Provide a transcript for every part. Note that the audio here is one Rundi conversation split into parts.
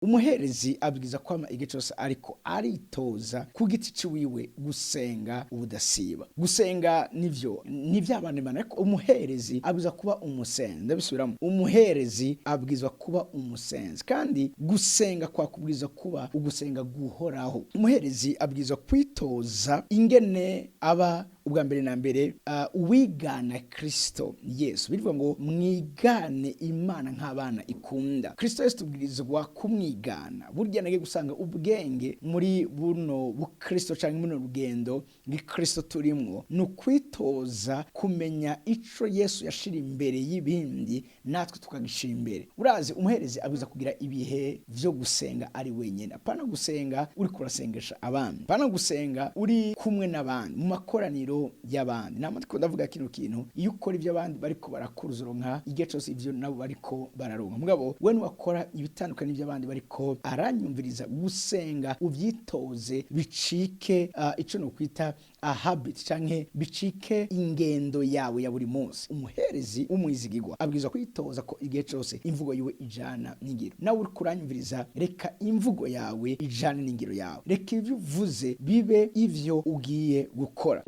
Umuherezi abwiza kwama igihe cyose ariko aritoza ku giti ciwiwe gusenga ubudasiba. Gusenga nivyo n'ivy'abana Imana, ariko umuherezi abwiza kuba umusenzi. Ndabisubiramo, umuherezi abwizwa kuba umusenzi, kandi gusenga kwakubwiza kuba ugusenga guhoraho. Umuherezi abwizwa kwitoza ingene aba ubwa mbere na mbere uwigana Kristo Yesu. Bivuga ngo mwigane Imana nk'abana ikunda. Kristo Yesu tubwirizwa kumwigana. Burya nagiye gusanga ubwenge muri buno bukristo canke buno rugendo bw'Ikristo turimwo ni ukwitoza kumenya ico Yesu yashira imbere y'ibindi, natwe tukagishira imbere. Urazi, umuherezi abwiza kugira ibihe vyo gusenga ari wenyene, apana gusenga uriko urasengesha abandi, apana gusenga uri kumwe n'abandi mu makoraniro y'abandi. Nama ndiko ndavuga kino kintu: iyo ukora ivyo abandi bariko barakora, uzoronka igihe cose ivyo nabo bariko bararonka. Mugabo we niwakora ibitandukanye n'ivyo abandi bariko aranyumviriza, gusenga uvyitoze bicike ico nokwita a habit, canke bicike ingendo yawe ya buri munsi. Umuherezi w'umwizigirwa abwirizwa kwitoza ko igihe cose imvugo yiwe ijana n'ingiro. Nawe uriko uranyumviriza, reka imvugo yawe ijane n'ingiro yawe, reka ivyo uvuze bibe ivyo ugiye gukora.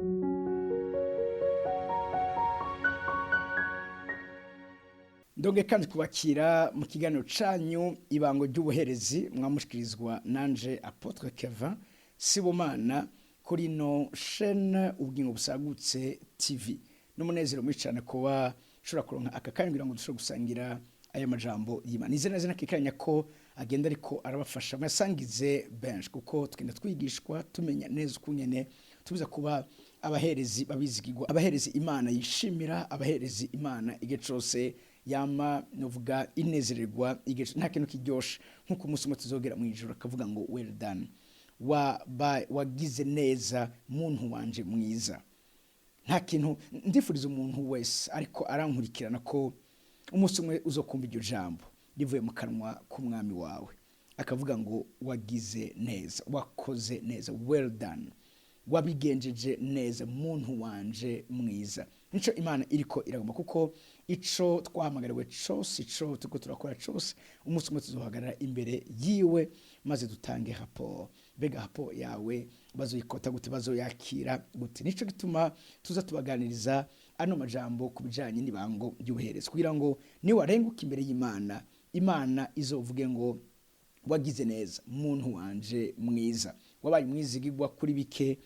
Ndonge kandi kubakira mu kiganiro canyu Ibango ry'Ubuherezi, mwamushikirizwa nanje Apotre Kevin Sibomana kuri no chaîne Ubugingo Busagutse TV. N'umunezero mwinshi cyane kuba ushobora kuronka aka kanya kugira ngo dushobore gusangira aya majambo y'Imana. Nizera neza nakikanya ko agenda ariko arabafasha, mwasangize benshi, kuko tugenda twigishwa tumenya neza ukungene tubiza kuba abaherezi babizigirwa, abaherezi Imana yishimira, abaherezi Imana igihe cose yama novuga inezererwa igihe. Nta kintu kiryoshe nkuko umunsi umwe tuzogera mu ijuru akavuga ngo "Well done, wagize neza muntu wanje mwiza." Nta kintu ndifuriza umuntu wese ariko arankurikirana ko umunsi umwe uzokumva iryo jambo rivuye mu kanwa k'umwami wawe, akavuga ngo "Wagize neza, wakoze neza, well done, wabigenjeje neza muntu wanje mwiza." Nico Imana iriko iragomba, kuko ico twahamagariwe cose, ico turiko turakora cose, umunsi umwe tuzohagarara imbere yiwe maze dutange raporo. Mbega raporo yawe bazoyikota gute? Bazoyakira gute? Nico gituma tuza tubaganiriza ano majambo ku bijanye n'ibango ry'ubuherezi, kugira ngo niwarenguka imbere y'Imana, Imana izovuge ngo "Wagize neza muntu wanje mwiza, wabaye umwizigirwa kuri bike,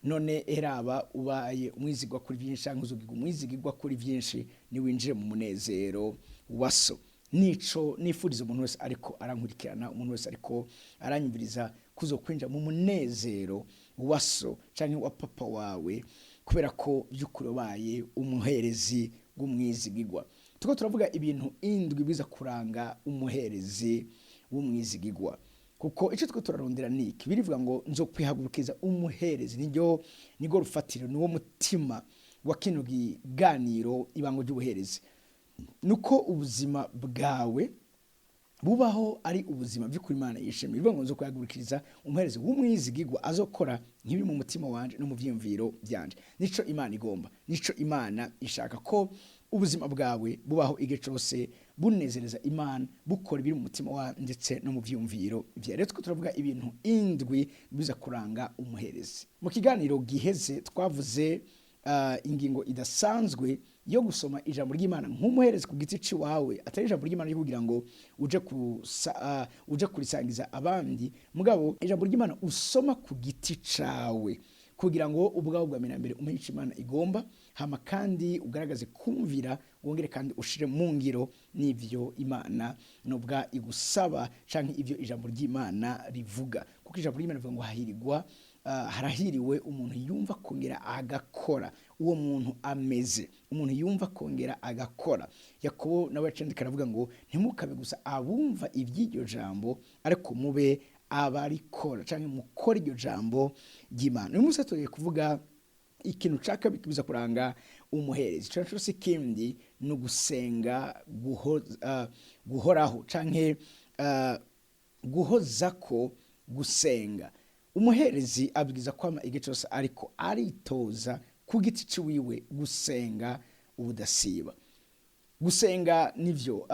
none eraba ubaye umwizigwa kuri byinshi, cyangwa uzogirwa umwizigirwa kuri byinshi, niwinjire mu munezero wa so." Nico nifuriza umuntu wese ariko arankurikirana, umuntu wese ariko aranyumviriza, kuzo kwinjira mu munezero wa so cyangwa wa papa wawe, kubera ko by'ukuri wabaye umuherezi w'umwizigirwa. Tuko turavuga ibintu indwi biza kuranga umuherezi w'umwizigirwa, kuko icyo twe turarondera ni iki? Birivuga ngo nzokwihagurukiza umuherezi. Niryo nirwo rufatiro, niwo mutima wa kino kiganiro Ibango ry'Ubuherezi, nuko ubuzima bwawe bubaho ari ubuzima by'ukuri Imana yishimiye. Bivuga ngo nzokwihagurukiriza umuherezi w'umwizigirwa azokora nk'ibiri mu mutima wanje no mu vyiyumviro byanje. Nico Imana igomba, nico Imana ishaka, ko ubuzima bwawe bubaho igihe cose bunezereza Imana, bukora ibiri mu mutima wawe ndetse no mu vyiyumviro vyawe. Rero twe turavuga ibintu indwi biza kuranga umuherezi. Mu kiganiro giheze twavuze ingingo idasanzwe yo gusoma ijambo ry'Imana nk'umuherezi ku giti ciwawe, atari ijambo ry'Imana ryo kugira ngo uje kurisangiza abandi, mugabo ijambo ry'Imana usoma ku giti cawe kugira ngo ubwawe bwa mbere na mbere umenye ico Imana igomba, hama kandi ugaragaze kumvira, wongere kandi ushire mu ngiro n'ivyo Imana nubwa igusaba canke ivyo ijambo ry'Imana rivuga. Kuko ijambo ry'Imana rivuga ngo hahirigwa harahiriwe umuntu yumva kongera agakora. Uwo muntu ameze umuntu yumva kongera agakora. Yakobo nawe yacandika aravuga ngo ntimukabe gusa abumva iby'iryo jambo, ariko mube abarikora canke mukora iryo jambo ry'Imana. Uyu munsi tugiye kuvuga ikintu ca kabiri kibuza kuranga umuherezi. Ico naco si ikindi, ni ugusenga guhoraho canke guhozako gusenga. Umuherezi abwiza kwama igihe cyose ariko aritoza ku giti ciwiwe gusenga ubudasiba. Gusenga nivyo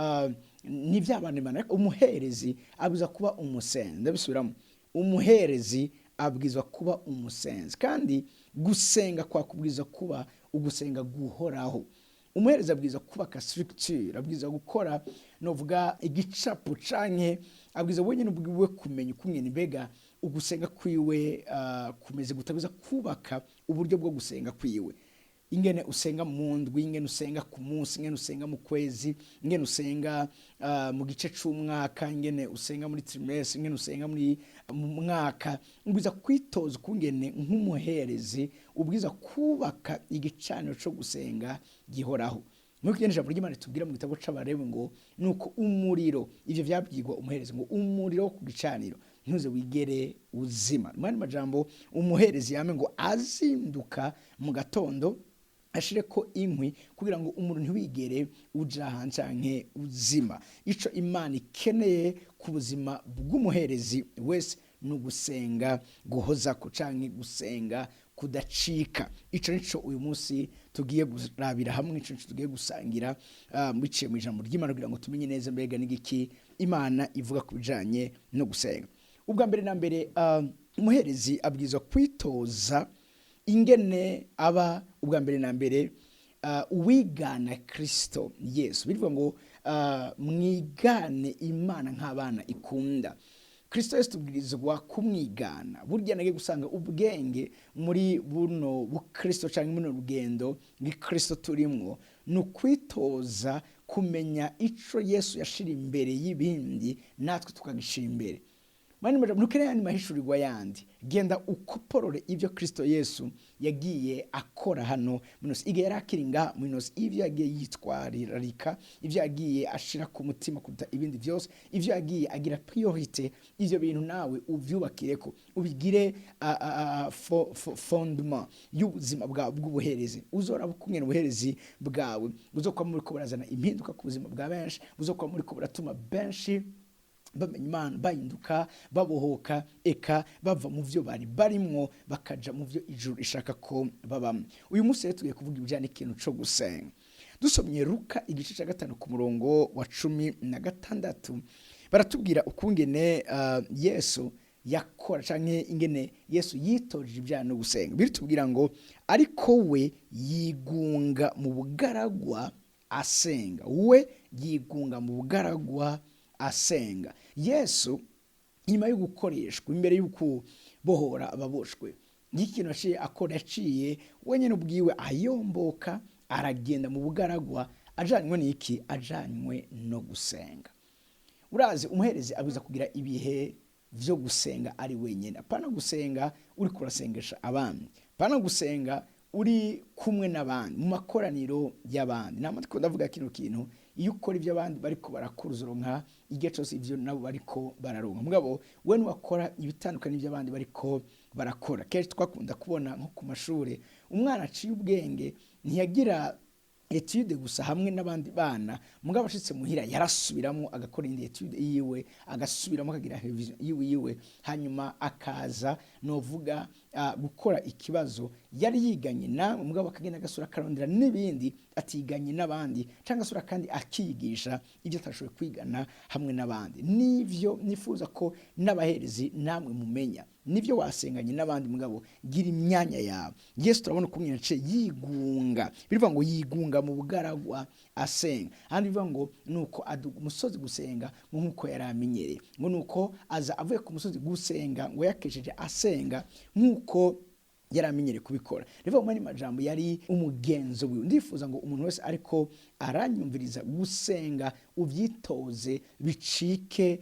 Ni by'abana Imana, ariko umuherezi abwirizwa kuba umusenzi. Ndabisubiramo: umuherezi abwirizwa kuba umusenzi, kandi gusenga kwakubwiza kuba ugusenga guhoraho. Umuherezi abwirizwa kubaka structure, abwirizwa gukora, novuga, igicapo, canke abwirizwa wenyine ubwiwe kumenya ukungene mbega ugusenga kwiwe kumeze gute. Abwirizwa kubaka uburyo bwo gusenga kwiwe, ingene usenga mu ndwi, ingene usenga ku munsi, ingene usenga mu kwezi, ingene usenga mu gice c'umwaka, ingene usenga muri trimestre, ingene usenga muri mu mwaka. Ubwiza kwitoza ukungene nk'umuherezi ubwiza kubaka igicaniro co gusenga gihoraho. Muri kugenda ijambo ry'Imana tubwira mu gitabo c'Abalewi ngo nuko umuriro, ivyo vyabwirwa umuherezi, ngo umuriro wo ku gicaniro ntuze wigere uzima. Mu yandi majambo, umuherezi yame ngo azinduka mu gatondo ashireko inkwi kugira ngo umuriro ntiwigere uja hanze canke uzima. Ico Imana ikeneye ku buzima bw'umuherezi wese ni ugusenga guhozako canke gusenga kudacika. Ico nico uyu munsi tugiye kurabira hamwe, ico nico tugiye gusangira biciye mu ijambo ry'Imana, kugira ngo tumenye neza mbega n'igiki Imana ivuga ku bijanye no gusenga. Ubwa mbere na mbere, umuherezi abwirizwa kwitoza ingene aba ubwa mbere na mbere uwigana Kristo Yesu. Bivuga ngo mwigane Imana nk'abana ikunda. Kristo Yesu tubwirizwa kumwigana. Burya nagiye gusanga ubwenge muri buno bukristo cyangwa buno rugendo bw'Ikristo turimwo ni ukwitoza kumenya ico Yesu yashira imbere y'ibindi, natwe tukagishira imbere. Mani majambo, ntukeneye ayandi mahishurirwa yandi. Genda ukoporore ibyo Kristo Yesu yagiye akora hano muri ino, igihe yari akiri ngaha muri ino, ibyo yagiye yitwararika, ibyo yagiye ashira ku mutima kuruta ibindi byose, ibyo yagiye agira priorité. Ivyo bintu nawe uvyubakireko, ubigire fondement y'ubuzima bwawe bw'ubuherezi. Uzoraba ukungene ubuherezi bwawe buzokuba muriko burazana impinduka ku buzima bwa benshi, buzokuba muriko buratuma benshi bamenya Imana, bahinduka, babohoka, eka bava mu byo bari barimwo bakaja mu byo ijuru ishaka ko babamo. Uyu munsi rero tugiye kuvuga ibijyanye n'ikintu co gusenga. Dusomye Luka igice cya 5 ku murongo wa 16, baratubwira ukungene Yesu yakora canke ingene Yesu yitoje ibijyanye no gusenga. Biritubwira ngo ariko we yigunga mu bugaragwa asenga. We yigunga mu bugaragwa asenga. Yesu inyuma yo gukoreshwa, imbere y'ukubohora ababoshwe, n'ikintu yaciye akora, yaciye wenyine ubwiwe ayomboka, aragenda mu bugaragwa. Ajanywe n'iki? Ajanywe no gusenga. Urazi, umuherezi abuza kugira ibihe vyo gusenga ari wenyine. Apana gusenga uri kurasengesha abandi, apana gusenga uri kumwe n'abandi mu makoraniro y'abandi. Nama ndiko ndavuga kino kintu: iyo ukora ibyo abandi bariko barakora, uzoronka igihe cyose ivyo nabo bariko bararonka. Mugabo we niwakora ibitandukanye n'ibyo abandi bariko barakora, kenshi twakunda kubona nko ku mashure, umwana aciye ubwenge ntiyagira étude gusa hamwe n'abandi bana, mugabo ashitse muhira yarasubiramo, agakora indi étude yiwe, agasubiramo, akagira révision yiwe, hanyuma akaza, novuga, gukora ikibazo yari yiganye namwe, mugabo akagenda agasura, akarondera n'ibindi atiganye n'abandi, cyangwa asura kandi akiyigisha ibyo atashoboye kwigana hamwe n'abandi. Nivyo nifuza ko n'abaherezi namwe mumenya. Nivyo wasenganye n'abandi, mugabo gira imyanya yawe. Yesu turabona ukuntu yaciye yigunga. Bivuga ngo yigunga mu bugaragwa asenga. Ahandi bivuga ngo nuko aduga umusozi gusenga, ngo nkuko yari amenyereye, ngo nuko aza avuye ku musozi gusenga, ngo yakesheje asenga nkuko yari amenyereye kubikora. Rivuga mu yandi majambo, yari umugenzo wiwe. Ndifuza ngo umuntu wese ariko aranyumviriza, gusenga ubyitoze, bicike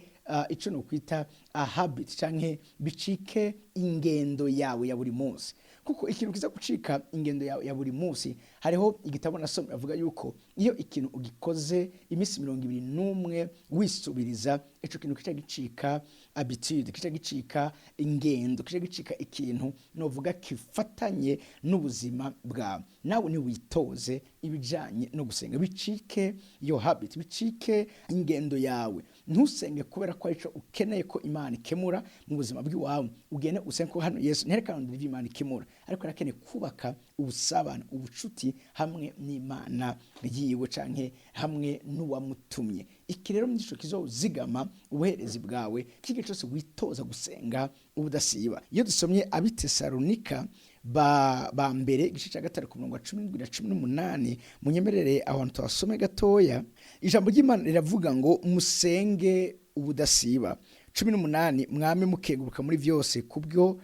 ico nokwita a habit, canke bicike ingendo yawe ya buri munsi, kuko ikintu kiza gucika ingendo yawe ya buri munsi, hariho igitabo nasomye avuga yuko iyo ikintu ugikoze iminsi 21 wisubiriza, ico kintu kica gicika habitude, kica gicika ingendo, kica gicika ikintu, novuga, kifatanye n'ubuzima bwawe. Nawe niwitoze ibijanye no gusenga, bicike iyo habit, bicike ingendo yawe. Ntusenge kubera ko arico ukeneye ko Imana ikemura mu buzima bw'iwawe. Ugende usenge ko hano Yesu ntiyerekana ivyo Imana ikemura, ariko arakeneye kubaka ubusabane, ubucuti hamwe n'Imana yiwe. yiwe canke hamwe n'uwamutumye. Iki rero nico kizozigama ubuherezi bwawe kige cyose witoza gusenga ubudasiba. Iyo dusomye Abitesalonika ba mbere igice cya 3 ku murongo wa 17 na 18, munyemerere aho hantu tuhasome gatoya. Ijambo ry'Imana riravuga ngo musenge ubudasiba. 18: mwame mukenguruka muri byose kubwo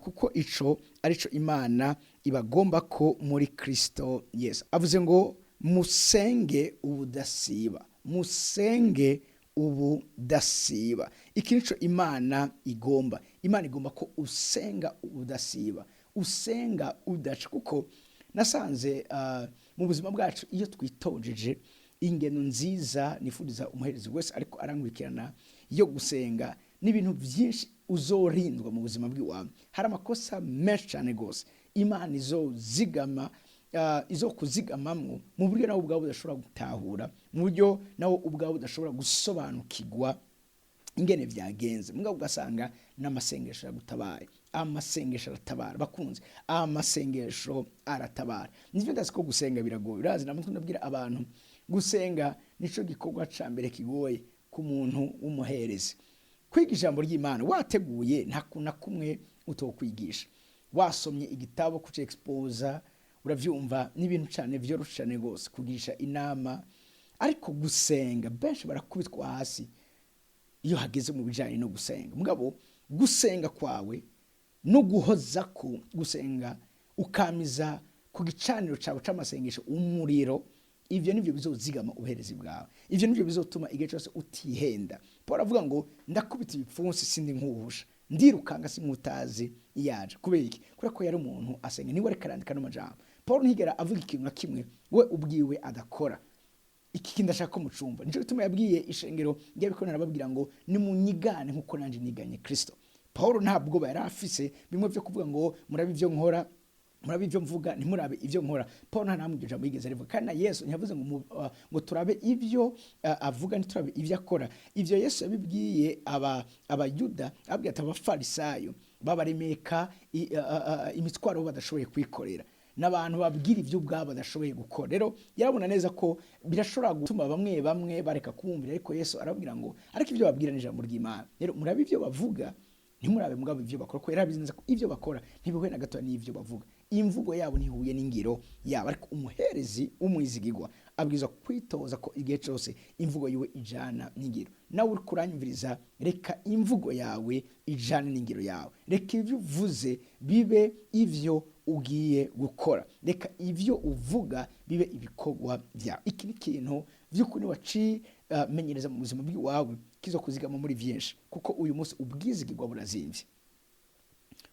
kuko ico arico Imana ibagomba ko muri Kristo Yesu. Avuze ngo musenge ubudasiba, musenge ubudasiba. Iki nico Imana igomba. Imana igomba ko usenga ubudasiba, usenga udaca. Kuko nasanze mu buzima bwacu iyo twitojeje ingeno nziza nifuriza umuherezi wese ariko arankurikirana yo gusenga, n'ibintu byinshi uzorindwa mu buzima bw'iwawe. Hari amakosa menshi cyane rwose Imana izozigama, izo kuzigamamwo mu buryo nawe ubwawe udashobora gutahura, mu buryo nawe ubwawe udashobora gusobanukirwa ingene vyagenze. Mugabo ugasanga n'amasengesho yagutabaye. Amasengesho aratabara, bakunze, amasengesho aratabara. Nivyo, ndazi ko gusenga biragoye. Urazi namwe ndabwira abantu, gusenga nico gikorwa ca mbere kigoye ku muntu w'umuherezi. Kwiga ijambo ry'Imana wateguye, nta na kumwe utokwigisha. Wasomye igitabo kuca exposa, uravyumva, n'ibintu cane vyoroshe cane gose kugisha inama. Ariko gusenga, benshi barakubitwa hasi iyo hageze mu bijanye no gusenga. Mugabo gusenga kwawe no guhoza ko gusenga, ukamiza ku gicaniro cyawe c'amasengesho umuriro, ivyo nivyo bizozigama ubuherezi bwawe. Ivyo nivyo bizotuma igihe cyose utihenda. Paul avuga ngo ndakubita ibipfunsi sindi nkuhusha, ndirukanga sinkutazi iyaje. Kubera iki? Kubera ko yari umuntu asenga. Niwe ariko arandika n'amajambo. Paul ntiyigera avuga ikintu na kimwe we ubwiwe adakora. Iki kintu ndashaka ko mucumva. Nico gituma yabwiye ishengero ry'abikorera, arababwira ngo nimunyigane nkuko nanje niganye Kristo. Paul ntabwo yari afise bimwe byo kuvuga ngo murabe ibyo nkora, murabe ibyo mvuga, ntimurabe ibyo nkora. Paul nta namwe iryo jambo yigeze rivuga. Kandi na Yesu ntiyavuze ngo ngo turabe ibyo avuga, ntiturabe ibyo akora. Ivyo Yesu yabibwiye Abayuda, ababwiye ati Abafarisayo babaremeka imitwaro badashoboye kwikorera, n'abantu babwira ibyo ubwabo badashoboye gukora. Rero yarabona neza ko birashobora gutuma bamwe bamwe bareka kumvira, ariko Yesu arababwira ngo ariko ibyo babwira ni ijambo ry'Imana. Rero murabe ibyo bavuga, ntimurabe mugabo ibyo bakora, ko yarabizi neza ko ibyo bakora ntibihuye na gato n'ibyo bavuga. Imvugo yabo ntihuye n'ingiro yabo. Ariko umuherezi w'umwizigirwa abwirizwa kwitoza ko igihe cyose imvugo yiwe ijana n'ingiro. Nawe uri kuranyumviriza, reka imvugo yawe ijane n'ingiro yawe. Reka ibyo uvuze bibe ivyo ugiye gukora, reka ivyo uvuga bibe ibikorwa byawe. Iki ni ikintu vy'ukuri wacimenyereza mu buzima bw'iwawe kizo kuzigama muri vyinshi, kuko uyu munsi ubwizigirwa burazimvye.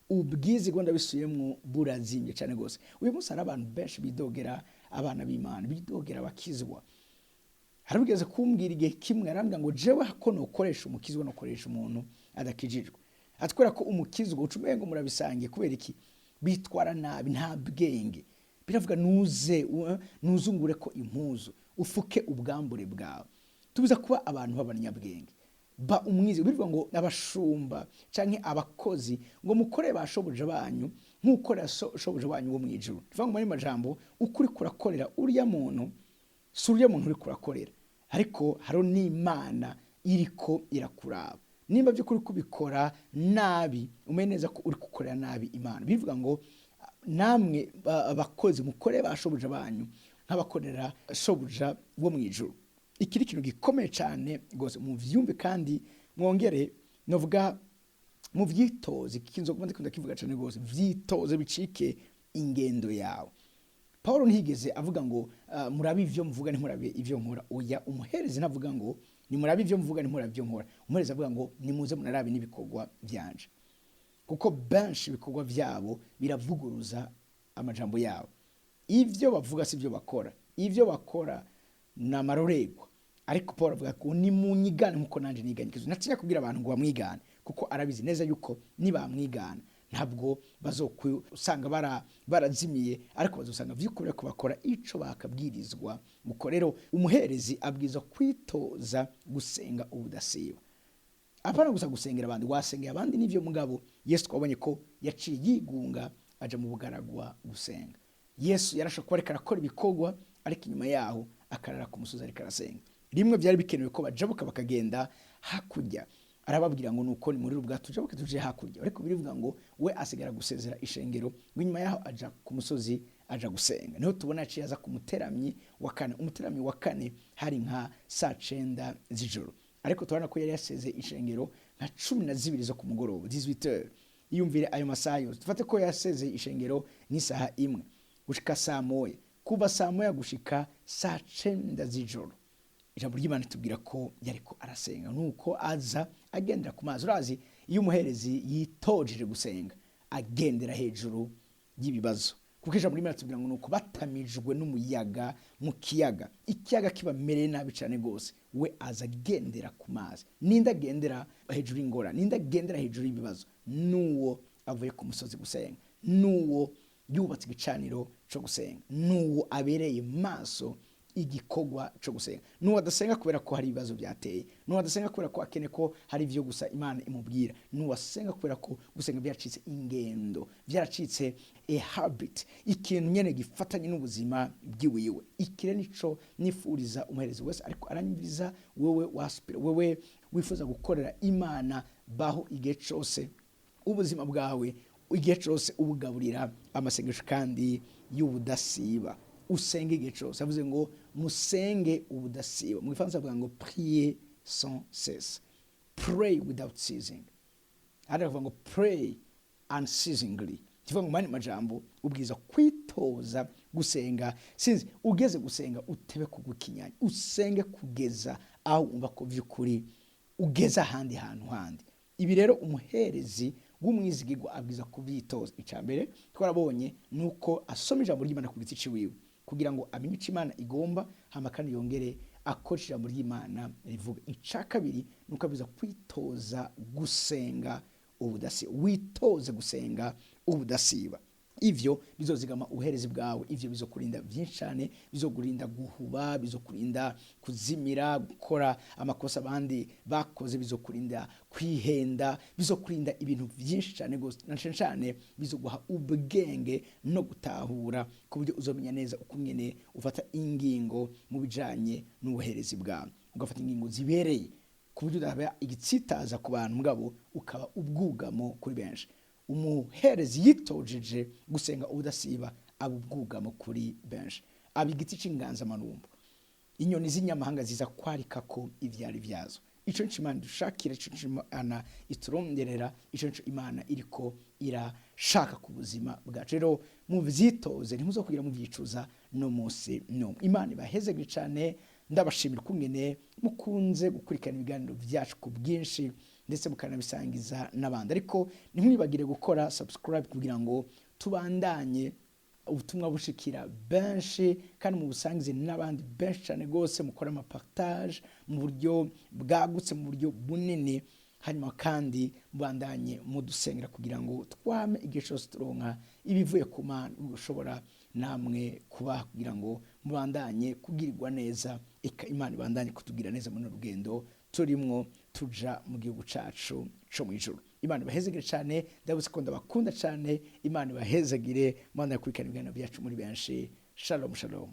Ubwizigwa, ndabisubiyemwo, burazimvye cyane gose. Uyu munsi hari abantu benshi bidogera abana b'Imana, bidogera abakizwa. Harabigeze kumbwira igihe kimwe, arambwira ngo jewe hako nokoresha umukizwa nokoresha umuntu adakijijwe. Atwera ko umukizwa uca umengo murabisangiye. Kubera iki? Bitwara nabi, nta bwenge. Biravuga nuze nuzungure ko impuzu, ufuke ubwambure bwawe. Tubuza kuba abantu b'abanyabwenge. Ba umwizi. Bivuga ngo abashumba canke abakozi ngo mukore bashoboje banyu nk'ukorera shoboje wanyu wo mwijuru. Bivuga ngo muri majambo ukuri kurakorera uriya muntu, si uriya muntu uri kurakorera, ariko hariho n'Imana iriko irakuraba. Nimba by'ukuri kubikora nabi, umenye neza ko uri gukorera nabi Imana. Bivuga ngo namwe abakozi mukore bashoboje banyu nk'abakorera shobuja wo mwijuru. Iki ni ikintu gikomeye cyane rwose, muvyumve kandi mwongere novuga muvyitoze. Iki nzoguma ndikunda kivuga cyane rwose, vyitoze bicike ingendo yawe. Paul ntiyigeze avuga ngo murabe ivyo mvuga, ntimurabe ivyo nkora. Oya, umuherezi ntavuga ngo nimurabe ivyo mvuga, ntimurabe ivyo nkora. Umuherezi avuga ngo nimuze munarabe n'ibikorwa vyanje, kuko benshi ibikorwa vyabo biravuguruza amajambo yabo. Ivyo bavuga si byo bakora, ivyo bakora ni amarorerwa. Ariko Paul avuga ko nimunyigane nkuko nanje niganye Kristo. Natinya kubwira abantu ngo bamwigane, kuko arabizi neza yuko nibamwigana ntabwo bazokusanga barazimiye, ariko bazosanga vy'ukuri ko bakora ico bakabwirizwa gukora. Rero umuherezi abwirizwa kwitoza gusenga ubudasiba. Apana gusa gusengera abandi, wasengera abandi nivyo, mugabo Yesu twabonye ko yaciye yigunga aja mu bugaragwa gusenga. Yesu yarashobora kuba ariko arakora ibikorwa, Ariko inyuma yaho akarara ku musozi ariko arasenga. Rimwe byari bikenewe ko bajabuka bakagenda hakurya, arababwira ngo nuko ni muri ubwato tujabuke tuje hakurya, ariko birivuga ngo we asigara gusezera ishengero, ngo inyuma yaho aja ku musozi aja gusenga. Niho tubona yaciye aza ku muteramyi wa kane. Umuteramyi wa kane hari nka saa 9 z'ijoro, ariko turabona ko yari yaseze ishengero nka 12 zo ku mugoroba, 18h. Iyumvire ayo masaha yose, dufate ko yaseze ishengero nk'isaha 1 gushika saa 1, kuva saa 1 gushika saa 9 z'ijoro. Ijambo ry'Imana tubwira ko yariko arasenga, nuko aza agendera ku mazi. Urazi iyo umuherezi yitojeje gusenga agendera hejuru y'ibibazo, kuko ijambo ry'Imana tubwira ngo nuko batamijwe n'umuyaga mu kiyaga, ikiyaga kibamereye nabi cyane gose, we aza agendera ku mazi. Ninde agendera hejuru y'ingorane? Ninde agendera hejuru y'ibibazo? Nuwo avuye ku musozi gusenga, nuwo yubatse igicaniro cyo gusenga, nuwo abereye maso igikorwa cyo gusenga, nuwo adasenga kubera ko hari ibibazo byateye, nuwo adasenga kubera ko akene ko hari ibyo gusa Imana imubwira, nuwo asenga kubera ko gusenga byacitse ingendo, byaracitse a habit, ikintu nyene gifatanye n'ubuzima bwiwiwe. Ikire nico nifuriza umuherezi wese ariko aranyumviriza, wewe waspira, wewe wifuza gukorera Imana, baho igihe cose ubuzima bwawe, igihe cose ubugaburira amasengesho kandi y'ubudasiba. Usenge igihe cose. Avuze ngo musenge ubudasiba, mu Gifaransa avuga ngo prier sans cesse, pray without ceasing, ahandi bakavuga ngo pray unceasingly. Kivuga ngo mani majambo ubwiza kwitoza gusenga. Sinzi ugeze gusenga utebe kugukinyanya, usenge kugeza aho wumva ko vy'ukuri ugeze ahandi hantu handi. Ibi rero umuherezi w'umwizigirwa abwiza kubyitoza. Icya mbere twarabonye nuko asoma ijambo ry'Imana ku giti ciwiwe kugira ngo amenye icyo Imana igomba, hama kandi yongere akoresha ijambo ry'Imana rivuga. Icya kabiri nuko abwiza kwitoza gusenga ubudasiba. Witoze gusenga ubudasiba, ivyo bizozigama ubuherezi bwawe, ivyo bizokurinda byinshi cyane, bizokurinda guhuba, bizokurinda kuzimira, gukora amakosa abandi bakoze, bizokurinda kwihenda, bizokurinda ibintu byinshi cyane gose, na cyane cyane bizoguha ubwenge no gutahura ku buryo uzomenya neza uko nyene ufata ingingo mu bijanye n'ubuherezi bwawe, ugafata ingingo zibereye ku buryo udaba igitsitaza ku bantu, mugabo ukaba ubwugamo kuri benshi. Umuherezi yitojeje gusenga ubudasiba aba ubwugamo kuri benshi, aba igiti c'inganzamarumbo, inyoni z'inyamahanga ziza kwarika ko ivyari vyazo. Ico nico Imana idushakira, ico nico Imana ituronderera, ico nico Imana iriko irashaka ku buzima bwacu. Rero muvyitoze, ntimuzokugira muvyicuza no munsi n'umwe. Imana ibahezegere cane. Ndabashimira ukungene mukunze gukurikirana ibiganiro vyacu ku bwinshi, ndetse mukanabisangiza n'abandi. Ariko ntimwibagire gukora subscribe kugira ngo tubandanye ubutumwa bushikira benshi, kandi mubusangize n'abandi benshi cyane rwose, mukore amapartage mu buryo bwagutse, mu buryo bunini. Hanyuma kandi mubandanye mudusengera kugira ngo twame igihe cyose turonka ibivuye ku Mana, ushobora namwe kubaha kugira ngo mubandanye kugirirwa neza, eka Imana ibandanye kutugira neza muri runo rugendo turimwo tuja mu gihugu cacu co mw'ijuru. Imana ibahezagire cyane, ndabuze ko ndabakunda cyane. Imana ibahezagire, mubandanye gukurikirana ibiganiro byacu muri benshi. Shalom, shalom.